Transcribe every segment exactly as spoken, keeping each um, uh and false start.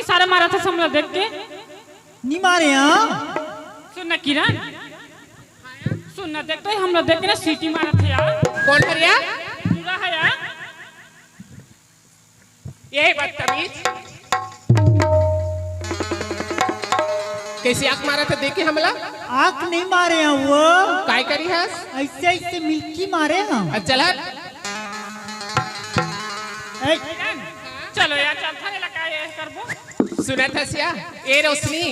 तारा मारा था हमला देख के। नी मारे, हाँ? सुन ना किरण, सुन ना, देख तो हमला देख के ना सीटी मारा थे यार। कौन करिया? पूरा है यार। ये बदतमीज, कैसे आंख मारा था देख के हमला? आंख नहीं मारे हैं वो। काय करी हस? ऐसे ऐसे मिल्की मारे हैं। अच्छा, चल हट। ए, चलो यार, चल थारे लगा ये करबो। सुनत हस या? ए रोशनी,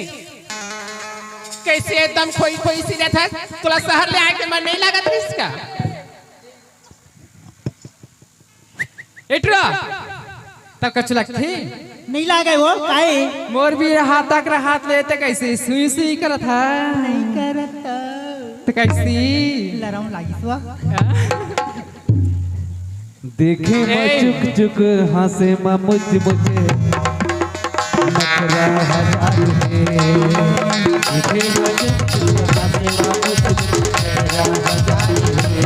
कैसे एकदम खोई खोई सी रहत हस? तोला शहर ले आए के मन नहीं लागत रिस का? ए टुरा, तब कछु लगथे? नहीं लागे वो, काहे? मोर भी हाथ तक हाथ लेते कैसे सुई सुई करत है। नहीं करत। तो कैसी? लरम लागिस वा। देखे म ए। चुक चुक, हांसे म मुच मुच, नखरा हजार हे। देखे म चुक चुक, हांसे म मुच मुच, नखरा हजार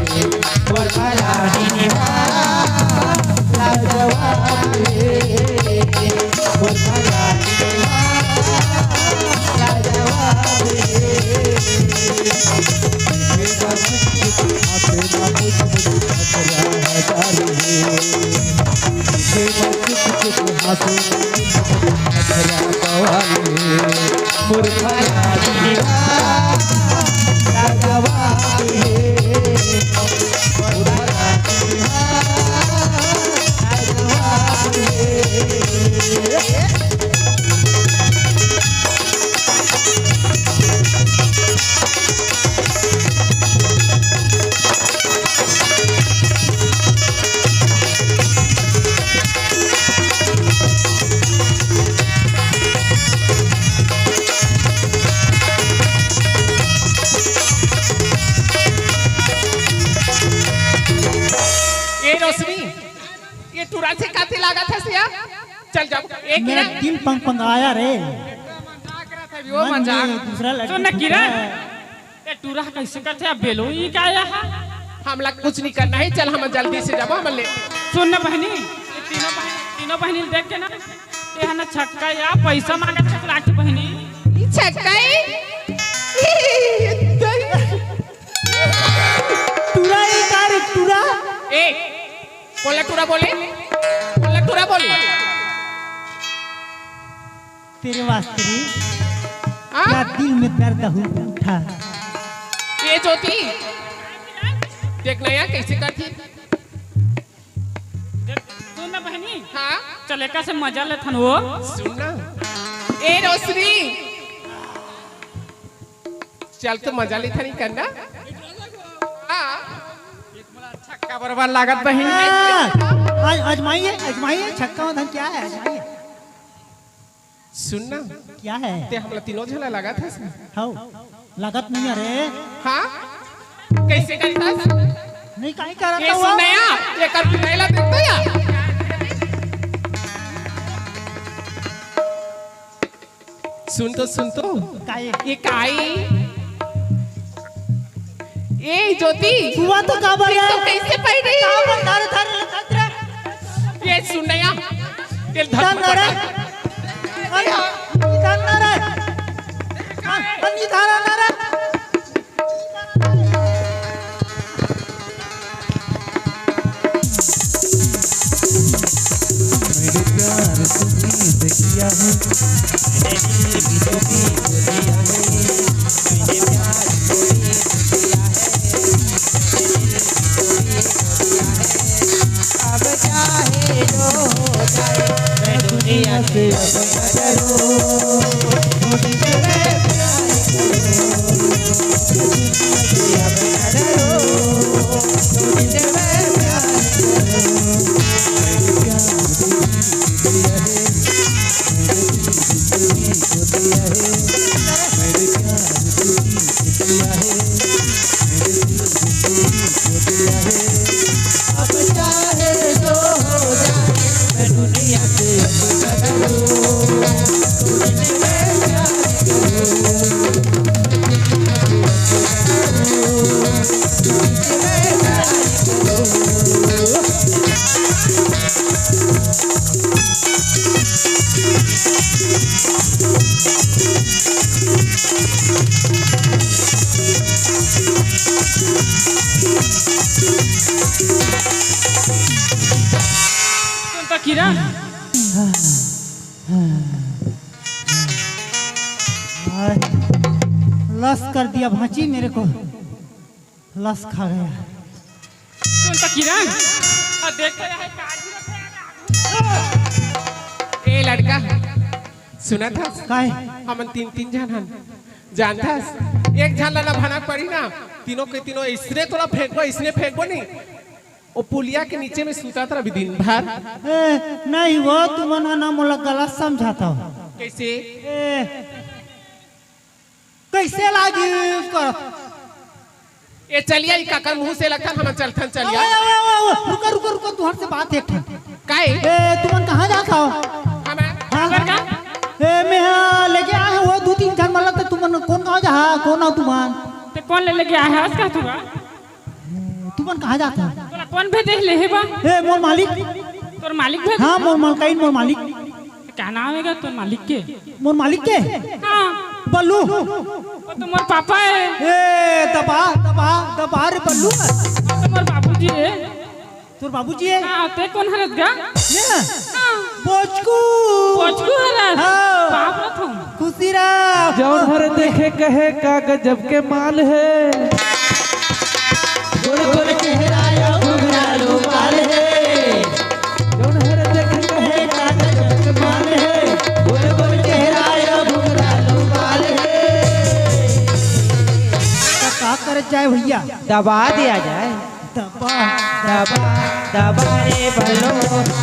हे। मोर फरारी निहार लाजवाब हे। मोर फरारी निहार लाजवाब हे। ए रोशनी, ये टुरा से काथे लागत हस या? चल जाओ। ए मेरा किरण। दिल पंग पंग आया रे। वो मन मजाक। दूसरा लड़की सुन ना किरण। ए टुरा कैसे करथे? अब बेलो ही का आया है? हमला कुछ नहीं करना है, चल हम जल्दी से जाबो, हम ले। सुन ना बहनी, ये तीनों बहनी, तीनों बहनी देख के ना, ये है ना छक्का या पैसा मांगत है लाठी बहनी। ई छक्का ही? टुरा ही का रे, टुरा? ए, कोला टुरा बोले? कोला टुरा बोले? तेरे वास्ते रे, हाँ? क्या दिल में दर्द हो उठा। ये ज्योति, देख ना यार कैसे करती। सुन ना बहनी। हाँ? चल एका से मजा लेथन वो। सुन ना। ए रोशनी। चल तो मजा लेथन ही करना। हाँ। छक्का बरोबर लागत बहिन। हाँ। आज, आजमाइए, आजमाइए, छक्का उधर क्या है, आजमाइए। सुन ना। क्या है? ते हमला तीनों झला लागत हस। हौ, लागत नहीं है रे। हाँ? कैसे करथस? नहीं, काहे करत ये हौ? सुन ना या, ये कर बुझाइला देख तो या। सुन तो, सुन तो। काहे? ये काई? ए ज्योति, हुआ तो काबर ये तो है? कैसे पहनी? काबर धर, धर, धर, धर। ये सुन ना या, ये धर धर ना रे। पकड़। अरे, धर ना रे। अरे, धर ना रे। सुन तो किरण। हाय, लस कर दिया भांची मेरे को, लस खा गया। सुन तो किरण, और देख तो रहा है, कार भी रखे हैं। ए लड़का, सुनत हस? काय? हमन तीन, तीन झन हन। जानत हस? एक झन ला ना भनक पड़ी ना, तीनों के तीनों इसने तोला फेंकबो, इसने फेंकबो नहीं। ओ पुलिया के नीचे में सुतत रहिबे दिन भर। ए, नहीं वो, तुमन ह ना मोला गलत समझत हव। कैसे? ए, कैसे लागिस कर? ए चलिया, ई काकर मुंह से लगथन, हमन चलथन चलिया। अवे, अवे, अवे, अवे, रुका, रुका, रुका, तुहर से बात एक ठन। काय? ए, तुमन कहाँ जात हव? हमन हाँ? ए, मैं हा लेके आए हव वो दू तीन झन, मतलब, त तुमन कोन गाँव जाहा? कोन हव तुमन? ते कोन ले लेके आए हस का तुमन? तुमन कहाँ जात हव? तोला कोन भेजे ले हे बा? ए, मोर मालिक। तोर मालिक भेजे? हाँ, मोर मालकिन, मोर मालिक। का नाम हे गा तोर मालिक के? मोर मालिक के? हाँ। बल्लू। वो तो मोर पापा हे। ए, दबा, दबा, दबा रे बल्लू। वो तो मोर बाबूजी हे। तोर बाबूजी हे? हाँ, ते कोन हरस गा? मैं? हाँ। बोचकू। बोचकू हरस? हाँ। बाप रे तुम। खुशी राम। जौन हर देखे कहे का गजब के माल हे। गोल गोल चेहरा या घुघरालू बाल हे। जौन हर देखे कहे का गजब के माल हे। गोल गोल चेहरा या घुघरालू बाल हे। त का करत जाए भैया? दबा दिया जाए। दबा, दबा, दबा रे बल्लो,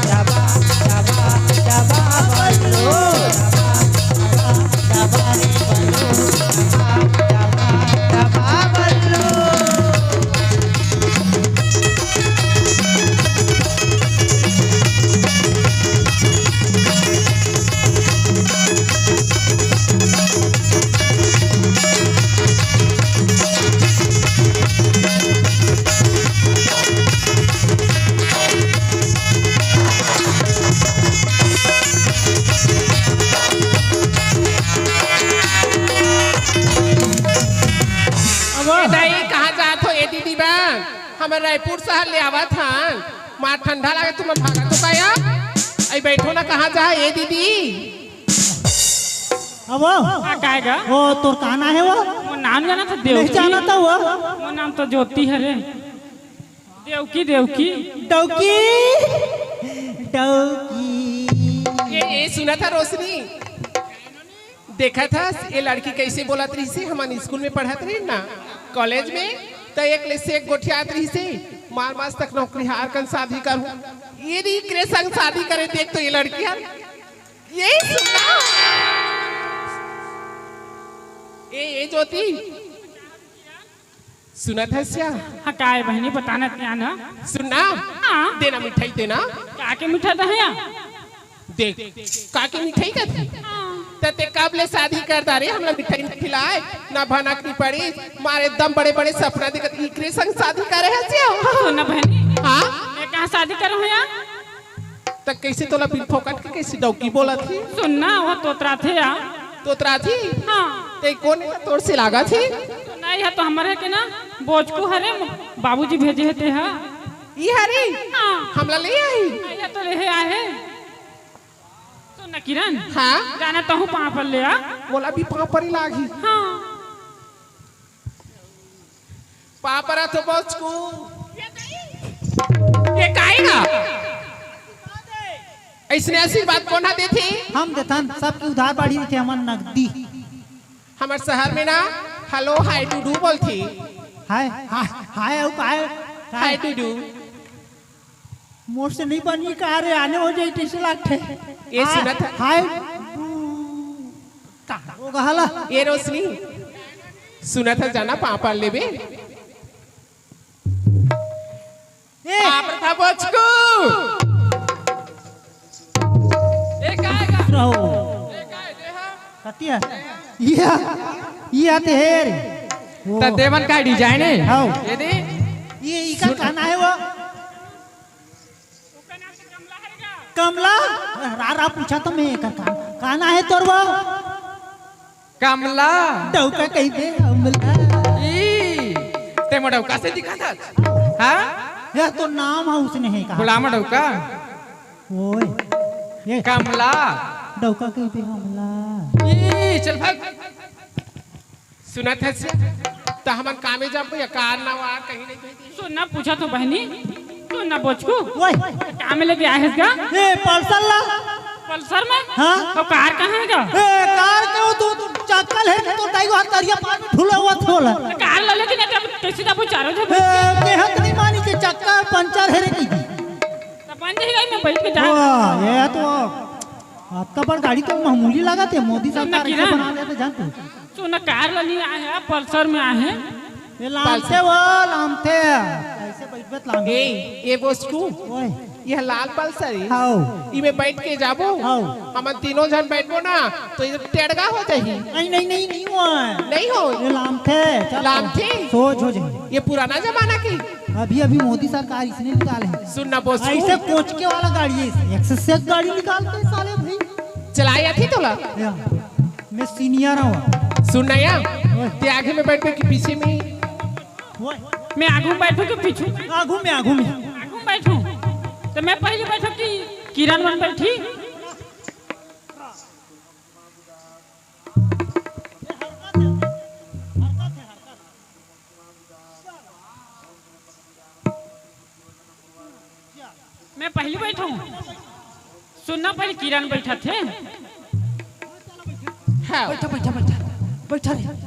दबा, दबा, दबा बल्लो, दबा, दबा, दबा रे बल्लो, दबा, दबा, दबा बल्लो। अब ए दाई, कहाँ जात हो ए दीदी बा? हमन रायपुर शहर ले आवत हन। मार ठंडा लागे, तुमन भागत हो का या? आई बैठो ना, कहाँ जा ए दीदी? अब वो? हाँ, काय गा? वो तोर का नाम हे वो? मोर नाम जानत हस? नहीं देवकी। जानत हस वो? मोर नाम तो ज्योति हरे। देवकी, देवकी। डौकी। डौकी। ए, ए, सुनत हस रोशनी? देखत हस, ए लड़की कैसे बोलत रहिसे, हमन स्कूल में पढ़त रहिन ना, कॉलेज में, त एक ले से एक गोठियात रहिसे, मार मास तक नौकरी हार कन शादी करूँ। ए री एकरे संग शादी करे, देख तो ए लड़की हर। ए सुनना। ए, ए ज्योति। सुनत हस या? हाँ, काय बहिनी, बता ना, तिया ना। सुन ना। हाँ। देना मिठाई देना। का के मिठाई दे हे या? देख, का के मिठाई कथे? हाँ। त ते कब ले शादी कर डारे, हमला मिठाई नइ खिलाए, ना भनक नइ पड़े, मार एकदम बड़े बड़े सपना देखत, एकरे संग शादी करे हस या? सुन ना बहिनी। हाँ? मैं कहाँ शादी करूँ या? त कैसे तोला बिन फोकट के कैसे डौकी बोलत हे? सुन ना, वो तोतराथे या। तोतराथे? हाँ। ते कोन हे तोर से लागत हे? नहीं हे तो हमर हे के ना, बोचकू हरे, बाबूजी भेजे हे ते हा। ई हरे? हाँ। हमला ले आही? नहीं हे तो ले हे आहे। सुन ना किरण। हाँ? जाना तहूँ पाँव पर ले आ। मोला भी पाँव परे लागही। हाँ। पाँव परत हों बोचकू। ए काय गा? अइसने आशीर्वाद कोन ह देथे? हम देथन, सबके उधार बाढ़ी देथे हमन नगदी। हमर शहर में ना hello hi to do बोलथे। हाय, हाय, हाय, अउ काय? हाय to do। मोर से नइ बनही का रे, आने हो जाही तइसे लागथे। ए, हाय, सुनत ह? हाय, का हो गा ला? ए रोशनी, सुनत ह, जाना पाँव पर लेबे? ए! पाँव परत हों बोचकू। ए, काय गा? रहो। ए, काय दे हा? कति हे? इहा, इहा ते हे रे। त देवन का design हे? हव। ये दे। ये इका सुन। का नाम हे वो? कमला? रा, रा पूछत हों मैं, का, का, का नाम हे तोर वो? कमला। डौका कहिबे हमला। ई। मडौका से दिखत हस? हाँ? यह तो नाम है उसने है कहा। गुलाम मडौका। ओए, ये कमला। डौका कहिथे हमला। ई, चल भाग। सुनत हस? त हमन कामे जाबो या कार ना वा कहीं नहीं भेजी। सुन ना, पूछा तो बहनी, सुन ना बोचकू। ओए। कामे लेके आए हस गा? ए, पल्सर ला। पल्सर में? हाँ। तो कार कहाँ है गा? ए, कार के वो दो चक्का ले के तो दाई वहाँ तरिया पार में ठुला हुआ थोला। तो कार ला लेकिन अब कैसे जाबो चारों जन? ए, के हत नहीं मानी के चक्का पंचर है रे की। तो बन जाएगा, मैं बैठ के जा। वाह, ये तो अतका बड़ गाड़ी तो मामूली लागत हे, मोदी सरकार नक्की ऐसे ना। बना देते जान तू। सुन ना, कार ला नहीं आए हैं, पल्सर में आए हैं। ये लामथे वो, लामथे। ऐसे बैठबे त लामथे। ए, ये बोचकू, ओए। ये लाल पल्सर है। हाओ। इमे बैठ के जाबो। हाओ। हमन तीनों जन बैठबो ना, तो ये टेड़गा हो जाही। नहीं, नहीं, नहीं, नहीं हो। नहीं हो। ये लामथे, चल। लामथे? सोच हो जाही। ये पुराना जमाना की। अभी, अभी मोदी सरकार इसने निकाले हैं। सुन ना बोचकू। ऐसे कोचके वाला गाड़ी है, एक से एक गाड़ी निकालते हैं साले भाई। चलाए आथे तोला? या, मैं सीनियर हूँ। सुन ना या, ओए। ते आगे में बैठबे कि पीछे में? ओए। मैं आगू में बैठूं कि पीछू में? आगू में, आगू में। आगू में बैठूं? तो मैं पहले बैठूं कि किरण मन बैठी? मैं पहली बैठूं? सुन ना, पहले किरण बैठा थे। हाँ। बैठा, बैठा, बैठा, बैठा रे।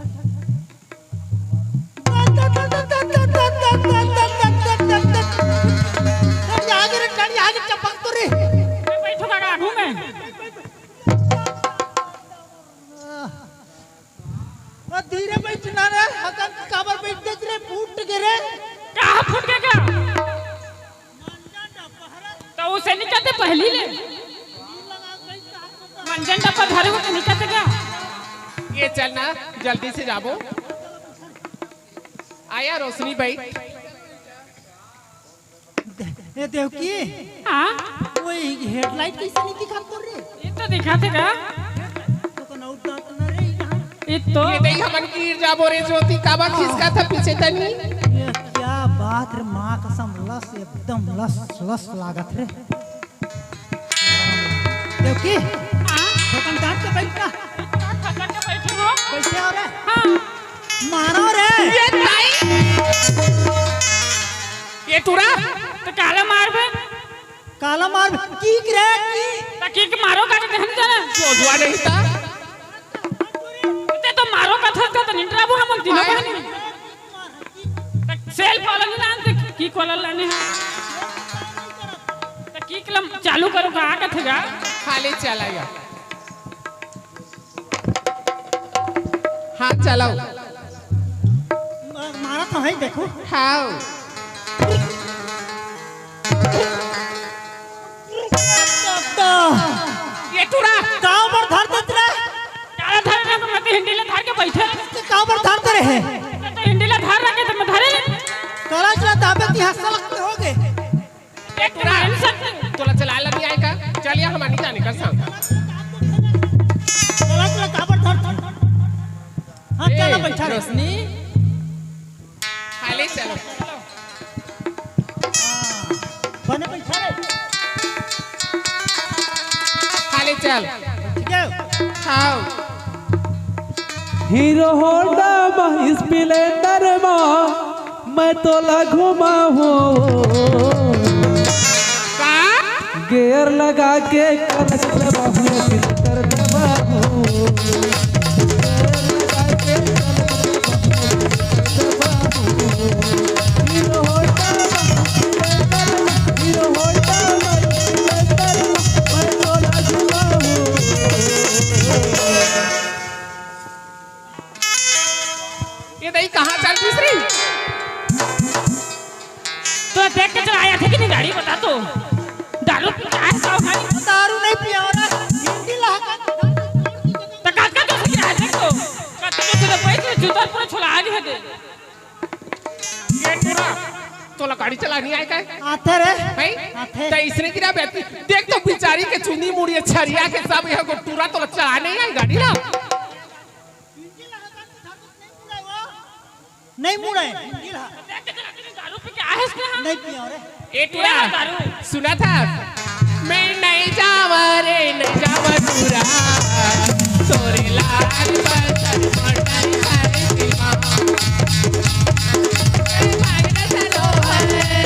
आगे रे, गाड़ी आगे चपक तो रे। मैं बैठूंगा आगू में। ओ धीरे बैठ ना रे, हकन काबर बैठ देत रे, फूट गे रे। कहाँ फूट गे का? तो उसे नहीं कहते पहली ले। मंजन डब्बा धरे हो तो नहीं कहते क्या? ये चल ना, जल्दी से जाबो। आया रोशनी भाई। ए देवकी, हाँ? वो हेडलाइट कैसे नहीं दिखा तोर रे? ये तो दिखाथे का? तो कन आउट दांत ना रे, यहाँ। ये तो ये दई हमन गिर जाबो रे ज्योति, काबर खिसका था पीछे तनी। ये क्या बात रे, माँ कसम, लस एकदम लस, लस लागत रे। देवकी, हाँ? तो कन दांत के बैठ ना। इतना थका के बैठे हो? बैठे हो रे? हाँ। मारो रे। ये ताई। ये टूरा। तो काला मारबे। काला मार, किक रे, किक। त किक मारो का, तो हम जाना। जोजुआ नहीं था। ते तो मारो का था, तो निंद्रा वो हम तीनों हाय। बहन। त सेल वाला नहीं लान, ते किक वाला लाने हैं। त किक लम चालू करो का, आ कथे गा। खाली चला गया। हाँ, चलाओ। म-, मारा तो है, देखो। हाँ। ये टूरा। काबर धर देत रे? काला धर रे, मैं तो हिंडी ले धर के बैठे। काबर धर दे रहे? मैं तो हिंडी ले धर रखे थे, मैं धरे। काला चला दाबे की हंसा लगते हो गए। ए, तोला, तोला चलाए ला नहीं आए का? चल या, हम नहीं जाने का संग। चला, चला, काबर धर, धर। हाँ, ए, चला, बैठा रे। रोशनी। हाले चलो। हाँ, बने बैठा रे। हाले चल। ठीक है। हाँ। हीरो होंडा मा, स्प्लेंडर मा, मैं तोला घुमाहूँ। का? गियर लगा के क्लच दबाहूँ, एक्सीटर दबाहूँ। हीरो होंडा, हीरो होंडा, मैं तोला घुमाहूँ। ये दई कहाँ चल दिस री? तो देख के चलाया थे कि नहीं गाड़ी, बता तो। दारू पी के आए साहब भाई। दारू नहीं पिया हो रहा, हिंदी ला हका। तो काका तो सही रहा, देख तो। काका तो सुधा पैसे जूता पूरा छोला आ गया दे। ये पूरा तोला गाड़ी चलानी आए का? आथे रे। भाई? आथे। तो इसने गिरा बैठी। देख तो बेचारी के चुनी मुड़ी छरिया के सब यहाँ को टूरा तोला चलाने आई गाड़ी ला। नहीं मुड़े, दिल हा। दारू पी के आए हस कहाँ? नहीं पिया रे। ए टूरा, दारू। सुना था? मैं नहीं जावा रे, नहीं जावा टूरा। तोरे लाल बचन मटन खाए दिमा। ए भागना चलो है।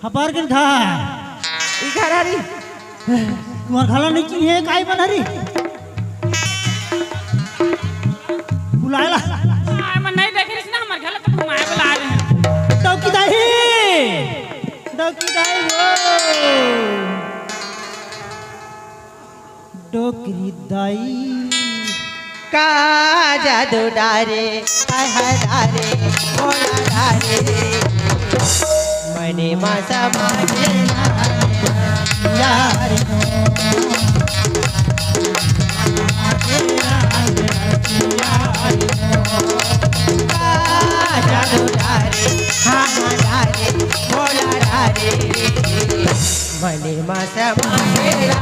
हपार किन खा। ई घर हरी। तुम्हार घला नहीं चिन्हे, काई बन हरी? बुलाए ला। आय, मैं नहीं देखे रहिस ना, हमर घर ला तो घुमाए बुला रहे हैं। डौकी दाई, डौकी दाई हो। डोकरी दाई। का जादू डारे, हाय हाय डारे, भोला डारे। मने मा समाजे ना यार। का जादू डारे, हाँ हाँ डारे, भोला डारे। मने मा समाजे ना।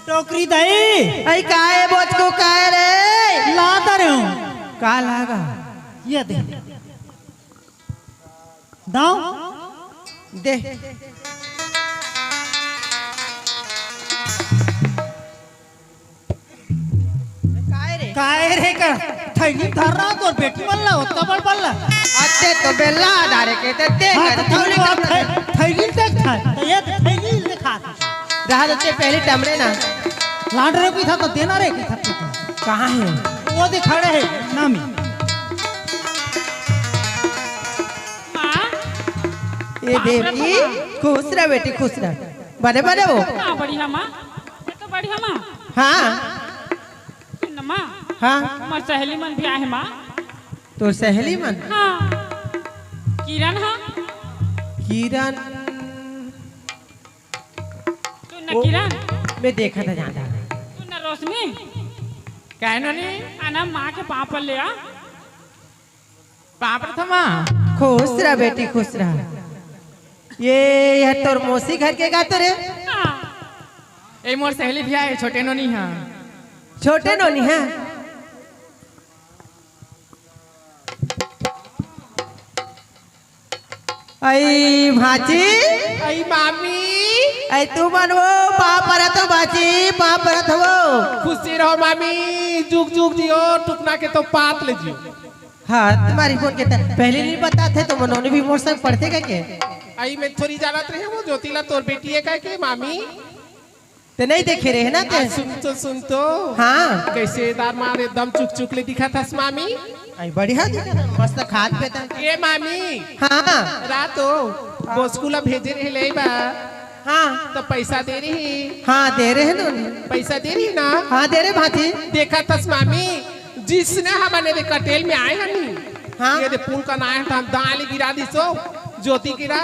डोकरी दाई। अई काय बोचको काय रे? लाता रे हूँ। का लागा? ये दे। दाव? दे। काय रे? काय रे का? थैली धर रहा तोर बेटी मन ला, ओतका बड़ बड़ ला। अते तो बेला डारे के ते देख हाँ, रे, तो थैली तू बात थै-, थैली देख था, तो ये थैली दिखा। रहा तो ते पहले टमड़े ना। लाड रे की था तो देना रे की था। कहाँ है? वो दिखा रहे हैं, नामी। माँ। ए बाप रे देवी, माँ। खुश रह बेटी, खुश रह। बने बने हो। हाँ, बढ़िया माँ। ये तो बढ़िया माँ। हाँ। सुन ना माँ। हाँ। हमार सहेली मन भी आहे माँ। तोर सहेली मन? हाँ। किरण हाँ। किरण। सुन ना वो किरण। मैं देखा था जाना। सुन ना रोशनी। काय नोनी? आना माँ के पाँव पर ले आ। बाप रे थमा। खुश रह बेटी, खुश रह। ये, ये तोर मौसी घर के गा तो रे? हाँ। ए मोर सहेली भी आए, छोटे नोनी हाँ। छोटे नोनी हाँ। अई भांची। अई मामी। अई तू मन वो, पाँव परत हो भांची, पाँव परत हो। खुशी रहो मामी, जुग जुग जियो, टुकना के तो पात ले जियो। हाँ, तुम्हारी फोन के त-, पहले नहीं बताते तो मनोने भी मोर संग पढ़ते का के? अई मैं थोड़ी जानत रहे वो ज्योति ला तोर बेटी है का के मामी? ते नहीं देखे रहे ना ते? आ, सुन तो, सुन तो। हाँ। कैसे दामाद एकदम चुक चुक ले दिखा था मामी? अई बढ़िया दिखा था, मस्त खात पे था। ए मामी। हाँ। रातो बोसकू ला भेजे रहे ले बा। हाँ। तो पैसा दे रही। हाँ, दे रहे ना। पैसा दे रही ना? हाँ, दे रहे भांची। देखा थस मामी, जिसने हमने दे कटेल में आए हैं नी। हाँ। ये दे पुल का नाय था, दाल गिरा दी सो, ज्योति गिरा,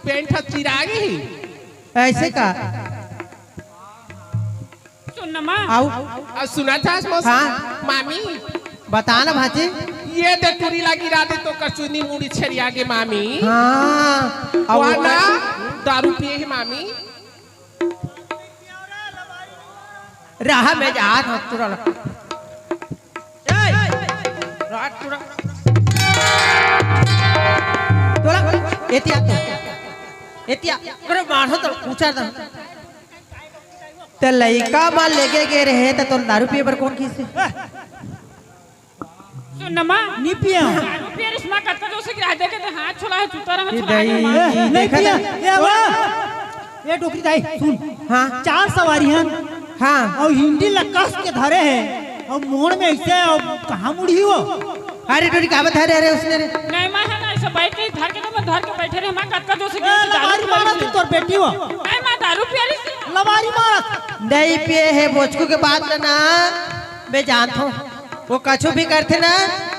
पेंट हथ चिरा गई। ऐसे का? सुन ना माँ। आऊ। आ, सुना था मौसी? हाँ। मामी। बता ना भांची। ये दे टूरी लागी राते तो कचुनी मुड़ी छरिया गे मामी। हाँ। आऊ। वाला दारू पिए है मामी। रहा, मैं जात हंव तुरंत। ए, रात तुरंत। तोला, एतिया तो। एतिया, अरे मारो तो पूछा था। ते लइका मा लेगे गे रहे, त तोला दारू पिए बर कोन किसे? सुन न माँ। नी पिया। दारू पिया रिस माँ, कतका जोर से गिरा दे के ते हाथ छोला है, चूता रहा ये छोला दही, है माँ। ए, नहीं देखा पिया, था? ये आवा। ये डोकरी दाई, सुन। हाँ। चार सवारी हन। हाँ। अउ हिंडी ला कस के धरे हे। अउ मोड़ में ऐसे, अउ कहाँ मुड़ी वो? अरे डोरी का बता रहे, अरे उसने रे। नहीं माँ है ना, ऐसे बैठ के धर के तो मैं धर के बैठे रहे माँ, कतका जोर से ए, गिरा दे, दारू लबारी पिया मारत रिस। तोर बेटी वो। नहीं माँ, दारू पिया रिस। लबारी मारत। नहीं पिए हे, बोचकू के बात ना, मैं जानत हूँ। वो कछु भी करथे ना,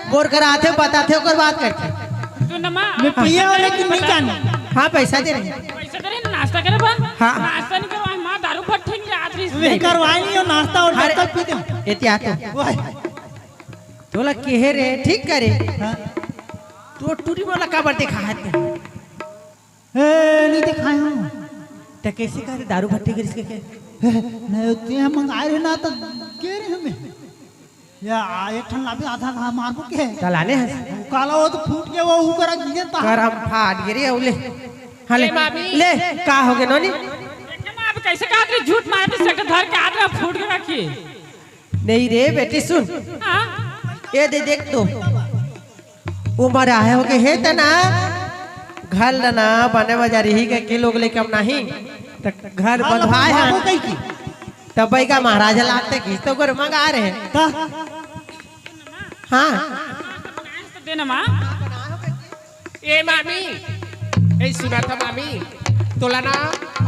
मोर करा आथे, बताथे, ओकर बात करथे। सुन ना माँ, मैं पिए वाले की नहीं जाने। हाँ, पैसा दे रहे हैं। पैसा दे रहे हैं, नाश्ता करे बा? हाँ। नाश्ता नहीं करवाए, माँ दारू भट्ठे की रात रही। मैं करवाए नहीं हो नाश्ता और अरे, डॉक्टर पीते हो। एतिया तो। ओए। तोला केहे रे, ठीक करे। हाँ। तो टूरी वाला काबर देखा है ते? ए, नहीं देखाए हूँ। त कैसे करे दारू भट्टी करिस के? नहीं, ते मंगाए रहे ना तो के रहे हमें। या, आ, एक ठन लाबे आधा घा मारबो के। त लाने हस। काला वो तो फूट के वो ऊपर आ गिरे ता। करम फाट गिरे अउ ले। हाँ, ले। ए, मामी। ले, का हो गे नोनी? एकदम आप कैसे कहा थे झूठ मारे थे, सट धर के आदरा फूट के रखी। नहीं रे बेटी, सुन। हाँ। ये दे देख तो। उमर आहे हो गे हे त ना, घर ल ना बने बजा रही के, के लोग लेके हम नहीं। त घर हाँ, बंधवाए बंधवाए हैं। हो गई की? त बैगा महाराज लाते की तो गोर मंगा रहे हैं। का? हाँ। दे ना माँ। ए मामी, ए सुना था मामी, तोला ना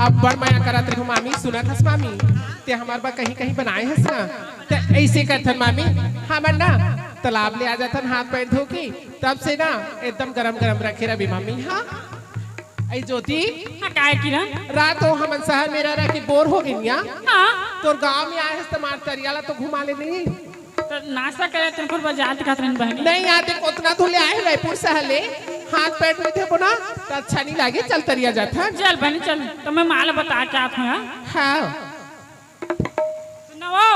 अब्बड़ मया करत रही मामी, सुना था मामी, ते हमार बा कहीं कहीं बनाए हस ना, ते ऐसे करथन मामी, हमन ना तालाब ले आ जाथन हाथ पैर धो के, तब से ना एकदम गरम गरम रखे रही मामी। हाँ, ए ज्योति, हाँ, काय किरण? रात हो हमन शहर में रह रह के बोर हो गइया। हाँ। तोर गांव में आए हस त मार तरिया ला तो घुमा ले नहीं। तो नाश्ता करे, तेरे को बाजार दिखात रहन बहनी। नहीं, आते उतना दूर ले आए हैं रायपुर शहर ले, हाथ पैर धोए थे बोना, तो अच्छा नहीं लागे, चल तरिया जात हन। चल बहनी, चल, तो मैं माँ ला बता के आत हूँ, हाँ? हाँ। सुन ना वो।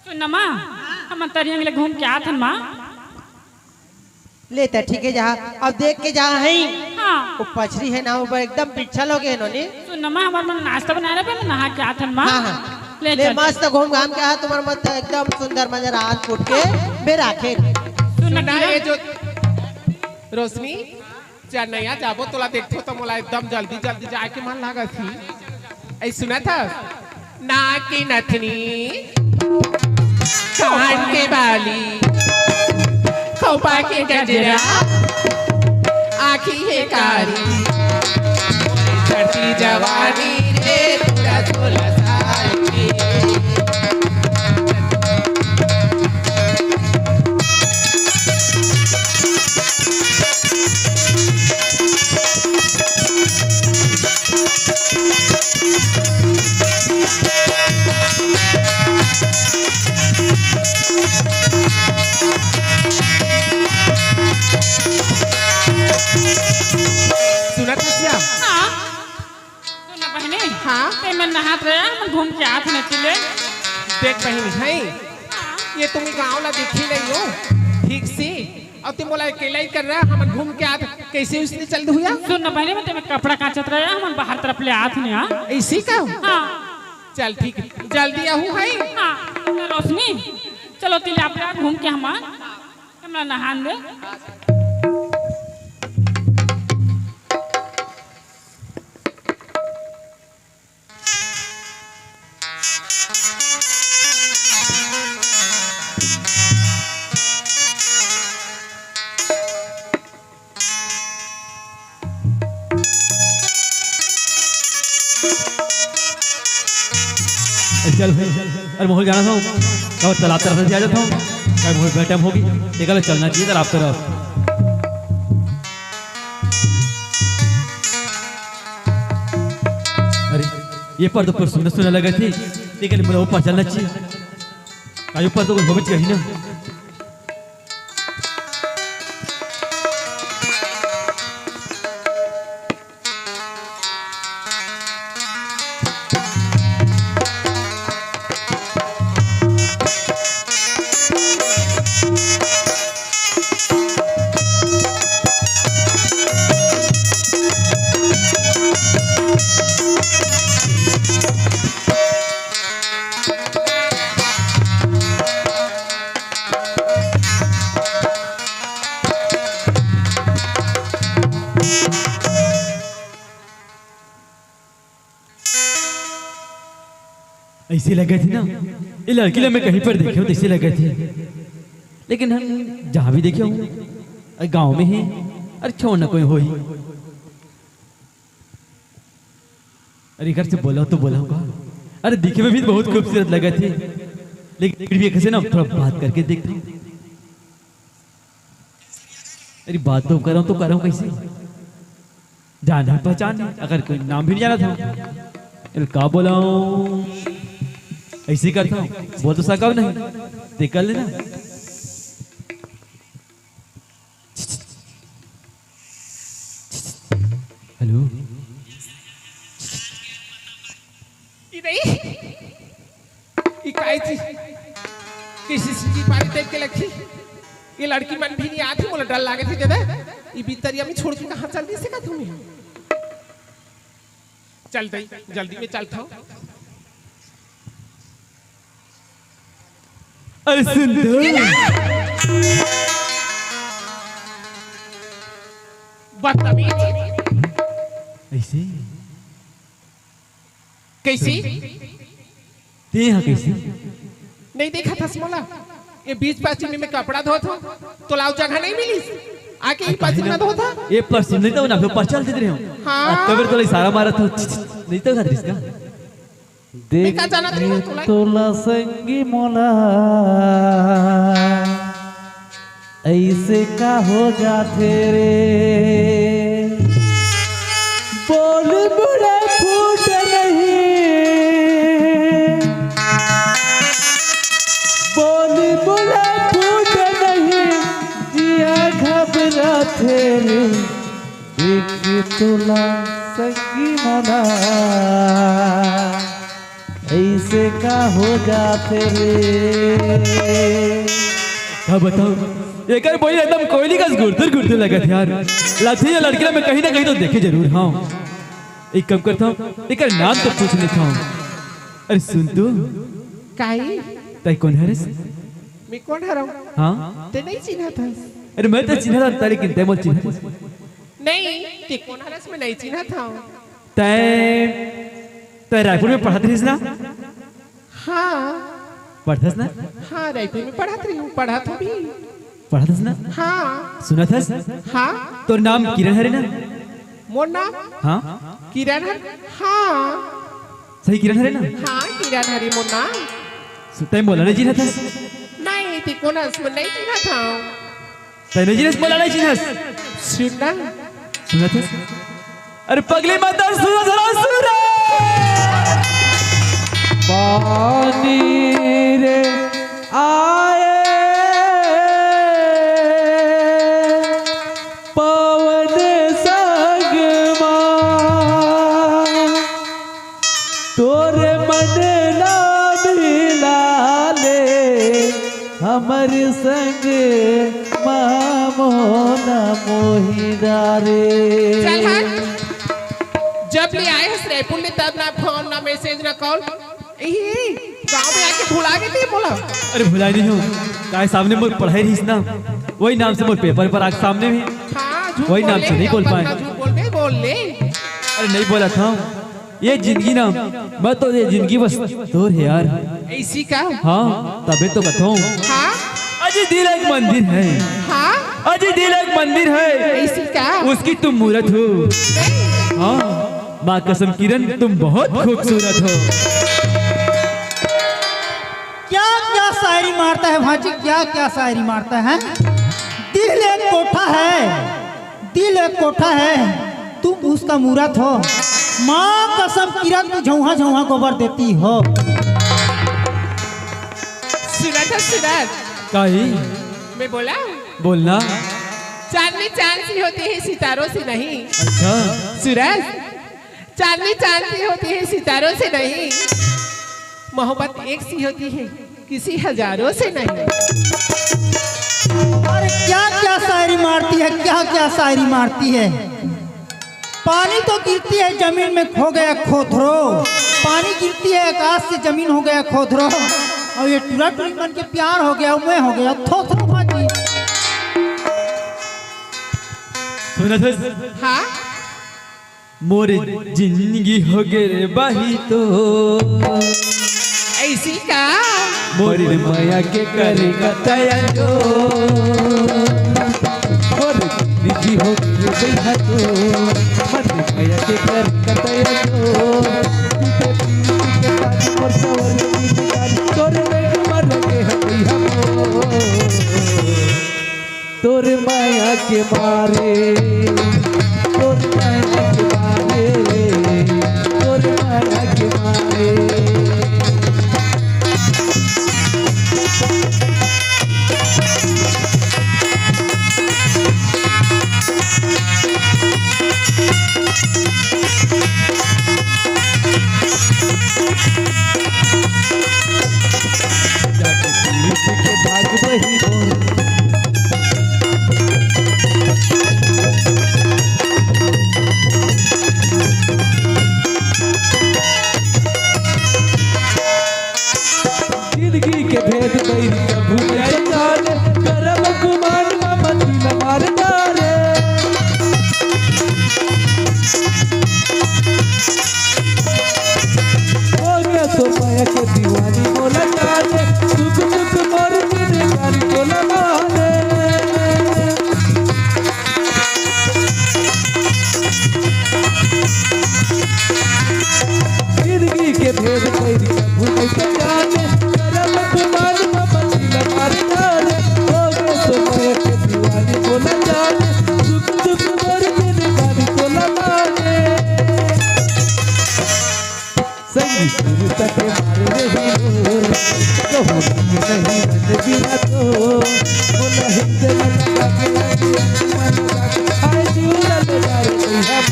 सुन ना माँ, हम तरिया में घूम के आत हन माँ। ले त ठीक है, जहाँ अब देख के जहाँ है, हाँ। वो पछरी है ना, वो एकदम पिछल हो गए नोनी। सुन ना माँ, हमार मन नाश्ता बना रहे, पहले नहा के आत हन माँ। हाँ, हाँ। ले ले चल। मस्त घूम घाम के आ, तुम्हार मत एकदम सुंदर मजा रात उठ के बेरा खेल। सुन ना सुना किरण। ये जो रोशनी, चल नैया जाबो, तोला देखथो त मोला एकदम जल्दी जल्दी जाए के मन लागत ही। ऐ सुनत हस? नाक के नथनी, कान के बाली, खोपा के गजरा, आँखी हे कारी, चढ़ती जवानी रे, तेरा सोलह साल की। सुनत हस या? हाँ। सुन ना बहिनी। हाँ? ते मन नहात रहे, हम घूम के आत हन ले। देख बहिनी, है? हाँ। ये तुम गाँव ला देखी नहीं हो, ठीक से। अउ ते मोला अकेला ही कर रहा, हमन घूम के आत, कैसे उसने चल दुहिया? सुन ना बहिनी, मैं तेमे कपड़ा काचत रहे, हमन बाहर तरफ ले आत हन, हाँ? ऐसी का? हाँ। चल ठीक है, जल्दी आहू है। हाँ, तो रोशनी, चलो तिले आप घूम के हमन, हमरा नहान दे। चल भाई, अरे मोहन जाना था, कब तालाब तरफ से आ जाता हूँ, कब मोहन बेटा होगी, देखा चलना चाहिए तालाब तरफ। अरे, ये पर तो पर सुंदर सुंदर लगे थे, लेकिन मेरे ऊपर चलना चाहिए। अरे, ऊपर तो कुछ होबे चाहिए ना। अइसे लगत हे ना, ये लड़की ला मैं कहीं पर देखे हों त अइसे लगत हे। लेकिन हम जहाँ भी देखे हों, गाँव में ही, अरे छोड़ ना कोई होही। अरे एकर से बोलहूँ तो बोलहूँ का? अरे दिखे में भी बहुत खूबसूरत लगत हे, लेकिन फिर भी एकर से ना थोड़ा बात करके देखथों। अरे बात तो करहूँ तो करहूँ कइसे? जान हे पहचान हे, अगर कोई नाम भी नइ जानत हों। अरे का बोलहूँ? अइसे करथों, बोल तो सकव नहीं, ते कर लेना। हेलो। ई नहीं, ई काहे चीज? कइसे सीटी पानी टाइप के लगथे? ये लड़की मन भी नइ आत हे, मोला डर लागत हे जादा। ई बिस्तरिया में छोड़ के कहाँ चल दिस का तुमन? चल दई, जल्दी में चलथों। अरे सुन तो। बदतमीज। अइसे? कइसे? ते हा कइसे? नइ देखत हस मोला? ये बीच पाचिम में कपड़ा धोत हों, तोला अउ जगह नइ मिलिस? आके ही पाचिम में धोत हों? ये पाचिम नइ तो ना, फिर पाचल देत रहे हों। हाँ। आ, तब तोला इशारा मारत हों, नइ तो खतरिस का? देख तोला संगी मोला, अइसे का हो जाथे रे? बोल मोला फूट नहीं, बोल मोला फूट नहीं, जिया घबराथे रे। देख तोला संगी मोला, अइसे का हो जाथे रे? का बतावं, एकर बोली एकदम कोयली कस गुरतुर गुरतुर लगत हे यार। लगथे ये लड़की ला मैं कहीं ना कहीं तो देखे जरूर हंव। एक काम करथंव, एकर नाम तो पूछ लेथंव। अरे सुन तो। काई? तैं कोन हरस? मैं कोन हरंव? हाँ? तैं नइ चिन्हत हस। अरे मैं तो चिन्हत हंव, लेकिन तैं मोला चिन्हत हस? नहीं, तैं कोन हरस मैं नइ चिन्हत हंव। तैं, तैं रायपुर में पढ़त रहिस ना? हाँ। पढ़थस ना? हाँ, रायपुर में पढ़त रहिहूँ, पढ़त हंव भी। पढ़त हस ना? हाँ। सुनत हस? हाँ। तोर नाम किरण हरे ना? मोर नाम? हाँ। किरण हरे? हाँ। सही किरण हरे ना? हाँ, किरण हरे मोर नाम। सु-, तैं मोला नइ चिन्हत हस? नहीं, तैं कोन हस, मैं नइ चिन्हत हंव। तैं नइ चिन्हस, मोला नइ चिन्हस। सुन ना। सुनत हस? अरे पगली मत सुन, जरा सुन रे। पानी रे आए पवन संग मा। तोरे मन ला मिला ले हमर संग मा, मोना मोही डारे। चल हट। जब ले आए हस रायपुर ले, तब ना फोन, ना मैसेज, ना कॉल। ए, गांव में आके भुला गे तैं मोला। अरे भुलाय नइ हंव, काय सामने मोर पढ़ाई रहिस ना, वही नाम से मोर पेपर पर आके सामने भी। हाँ, झूठ वही नाम से नइ बोल पाए। झूठ बोल बे, बोल ले। अरे नइ बोलत हंव, ये जिंदगी ना, मैं तो ये जिंदगी बस तोर हे यार। अइसे का? हाँ, तभे तो कथंव। हाँ? अजी दिल एक मंदिर है। हाँ? अजी दिल एक मंदिर है। अइसे का? उसकी तुम मूरत हो। नहीं। हाँ, माँ कसम किरण तुम बहुत खूबसूरत हो। क्या क्या शायरी मारता है भांजी, क्या क्या शायरी मारता है। दिल एक कोठा है, दिल एक कोठा है, तुम उसका मूरत हो। माँ कसम किरण तू झौहा झौहा गोबर देती हो। सुनत हस, सुनत। काई? मैं बोलंव? बोलना। चांदनी चांद सी होती है, सितारों से नहीं। अच्छा। सुनत। चांदनी चांद सी होती है, सितारों से नहीं। मोहब्बत एक सी होती है, किसी हजारों से नहीं। अरे क्या क्या शायरी मारती है, क्या क्या शायरी मारती है। पानी तो गिरती है जमीन में, हो गया खोथरो। पानी गिरती है आकाश से, जमीन हो गया खोथरो। अउ ये टुरा टुरी मन के प्यार हो गया, मैं हो गया थोथरो भांजी। सुनत हस? हाँ? मोर जिंदगी हो गे रे बाही तो। का? मोर मया के करे कतया जो, मोर निजी हो गई भैया तो, मोर मया के करे कतया जो, पीके पीके पानी मोर सवर के निकाली, तोरे में मर के हई हम। तोर माया के मारे, तोर माया के मारे, तोर माया के मारे। जाके पीरित के धाग बही बोल। जिंदगी के भेद बैरी कभू नहीं जाने, करम गुमान मा मती ल मार डारे। हो गया तो माया के दीवानी मोला जाने, दुख दुख मोर जिंदगानी तोला माने। जिंदगी के भेद कैरी कभू नहीं के जाने, करम गुमान मा मती ल मार डारे। हो गए तो मोर के दीवानी बोला जाने, दुख दुख मोर जिंदगानी तोला माने। संगी सुरता के मारे रही हो, कहूँ नहीं मन बिना तो, बोला हिंद मन लागे, मन लागे, आए जुड़ल डारे हम।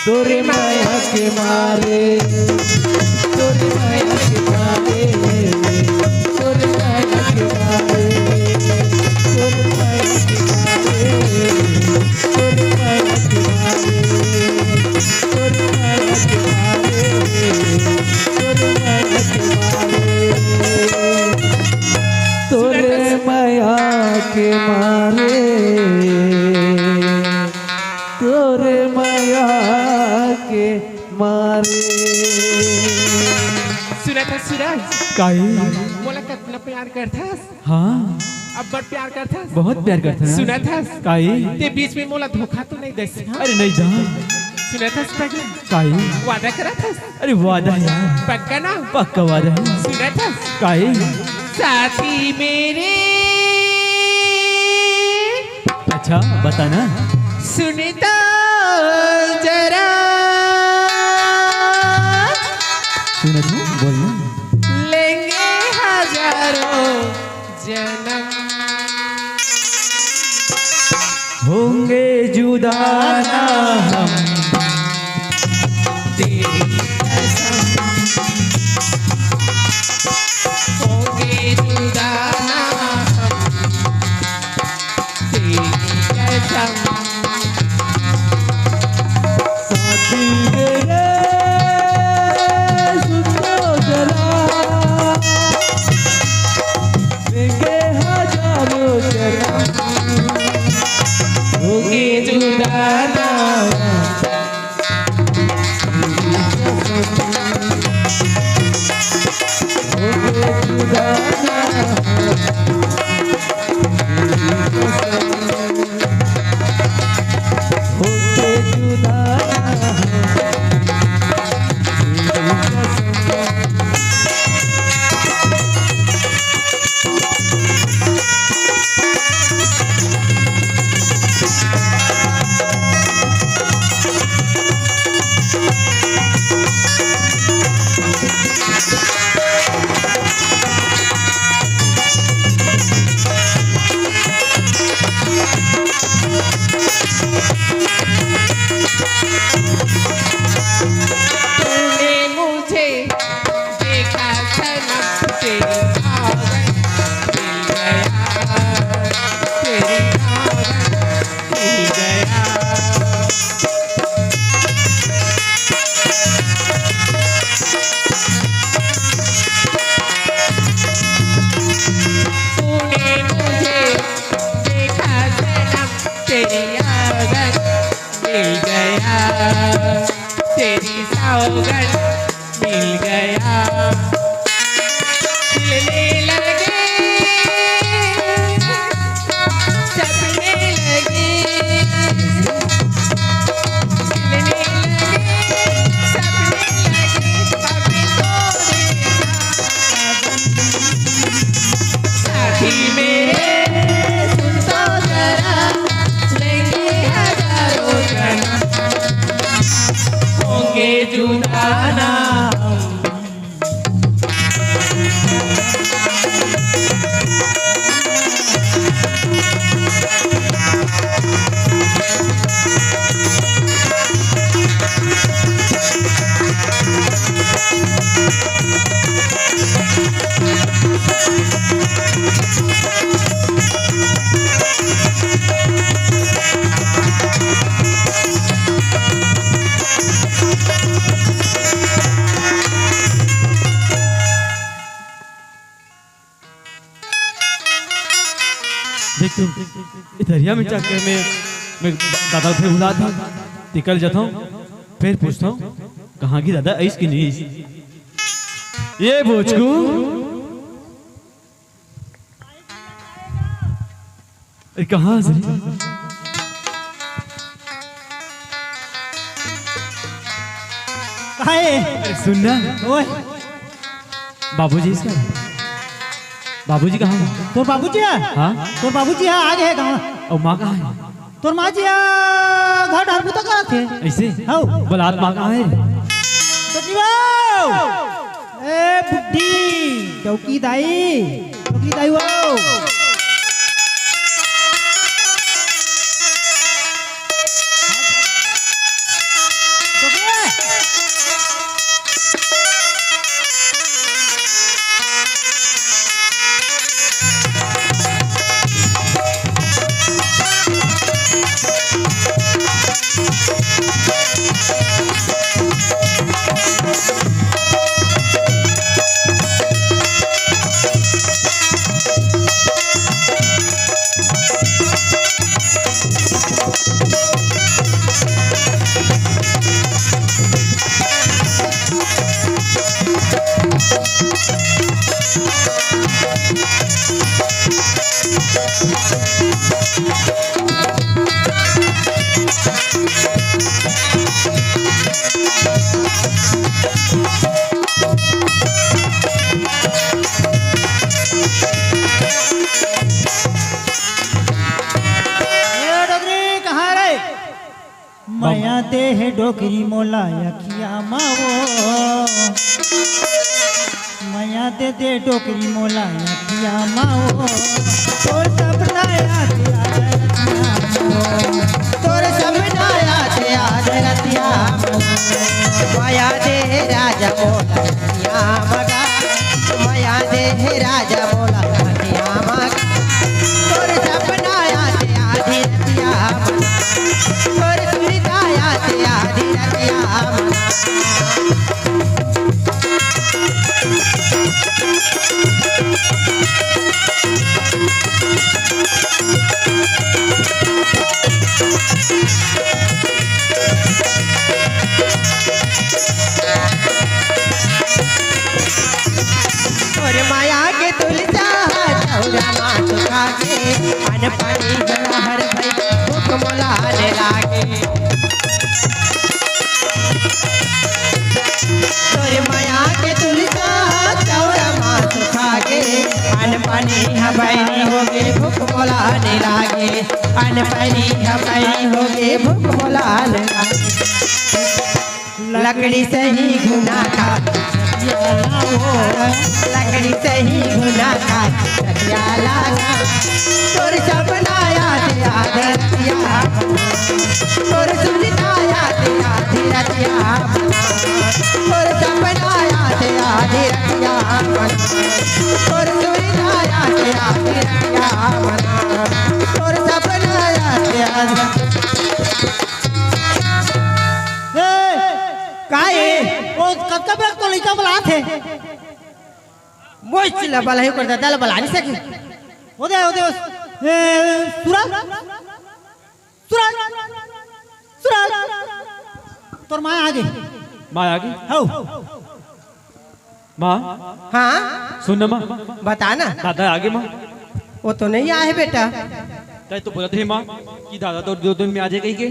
तोरे माया के मारे, तोरे माया के मारे, तोरे माया के मारे, तोरे माया के मारे, तोरे माया के मारे, तोरे माया के मारे, तोरे माया के मारे, तोरे माया के मारे। तोरे माया के मारे। सुनत हस सूरज? काई? मोला कतना प्यार करथस? हाँ। अब्बड़ प्यार करथस? बहुत प्यार करथस ना। सुनत हस? काई? ते बीच में मोला धोखा तो नहीं देस ना? अरे नहीं जान। सुनत हस पगला? काई? वादा करत हस? अरे वादा यार। पक्का ना? पक्का वादा है। सुनत हस? काई? साथी मेरे। अच्छा, बता ना। सुन तो जरा। सुन तो, बोल ना। लेंगे हजारों जन्म। होंगे जुदा ना हम। तेरी कसम। होंगे जुदा ना हम। तेरी कसम। साथी मेरे, सुन तो जरा। लेंगे हजारों जन्म। होंगे जुदा ना। ए दरिया में जाके मैं, मैं दादा ला फेर भुला देथंव, तेकर ले जाथंव, फेर पूछथंव, कहाँ गे दादा, आइस कि नइ आइस? ए बोचकू, ए कहाँ से? काहे? अरे सुन ना। ओए। बाबूजी इसका? बाबूजी कहाँ हे? तोर बाबूजी हे? हाँ? तोर बाबूजी हे, आगे हे गाँव। अउ माँ कहाँ हे? तोर माँ जी हे, घर डहर बुता करत हे। अइसे? हौ। बलात माँ कहाँ हे? तो जीवा! ए बुड्ढी, डौकी दाई, डौकी दाई वो। ए डोकरी, कहाँ रे? मया दे हे डोकरी मोला अखिया मा वो। मया दे दे डोकरी मोला अखिया मा वो। तोर सपना आथे आध रतिया मा वो। तोर सपना आथे आध रतिया मा वो। मया दे हे राजा मोला अखिया मा गा। मया दे हे राजा मोला अखिया मा गा। तोर सपना आथे आधी रतिया मा। तोर सुरता आथे आधी रतिया मा। तोर मया के तुलसा चौरा मा सुखा गे, अन्न पानी जवाहर भई, भूख मोला ने लागे। तोर मया के तुलसा चौरा मा सुखा गे, अन्न पानी ह बैरी होगे, भूख मोला ने लागे। अन्न पानी ह बैरी होगे, भूख मोला ने लागे। लकड़ी सही घुना का सखिया ला वो, लकड़ी सही घुना का सखिया ला। तोर सपना आथे आधी रतिया मा। तोर सुरता आथे आधी रतिया मा। तोर सपना आथे आधी रतिया मा। तोर सुरता आथे आधी रतिया मा। तोर सपना आथे आधी ए, का ए? ओ, कतका बेर तो लइका बलात हे। मोच ला बलाही कर दादा ला बला नइ सके। ओ दे, ओ दे, ओ, ए, सूरज? सूरज? सूरज? तोर माँ आगे। माँ आगे? हौ। माँ। हाँ? सुन ना माँ। बता ना। दादा आगे माँ। वो तो नइ आए हे बेटा। तैं तो बोलत रहे माँ कि दादा तो दो दिन में आ जाए कहिके।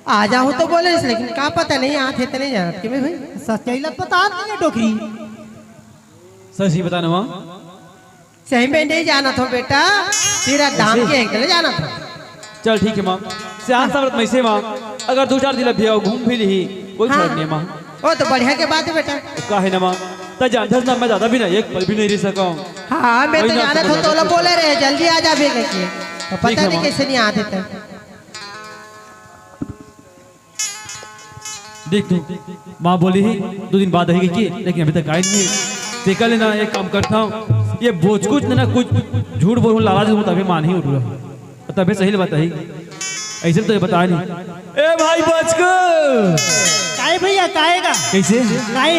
आ जाहूँ तो बोले, लेकिन का पता नइ आत हे त नइ जानत के मैं भाई। सच्चाई ला बता नइ हे डोकरी। सच ही बता ना माँ। सही में नइ जानत हों बेटा, तेरा दाम ऐसे? के एक ले जानत हों। चल ठीक हे माँ, सियान साहब मैं से माँ, अगर दो चार दिन अभी आओ घूम फिर ही, कोई हाँ। फर्क नइ हे माँ। ओ तो बढ़िया के बात हे बेटा। का हे ना माँ, तैं जानथस ना मैं ज्यादा भी ना एक पल भी नइ रह सकौं। हाँ, मैं तो जानत हों, तोला बोले रहे जल्दी आ जाबे कहिके, तो पता नइ कइसे नइ आत हे। देख तू, माँ बोले हे दो दिन बाद आही कहिके, लेकिन अभी तक आए नइ हे। तेकर ले ना एक काम करथौं, ये बोचकू च ना कुछ झूठ बोलहूँ, लाला जी तभे मानही उठूँ, तभे सही ले बताही। अइसे तो ये बताय नइ। ए भाई बोचकू। काय भैया, काय गा? कइसे? काय?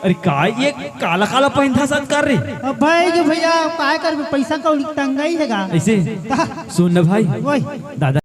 अरे का ये काला काला पहिनथस का रे? अब भाई के भैया, काय करबे, पैसा कौड़ी के तंगई हे गा। ऐसे का? सुन ना भाई, ओए। दादा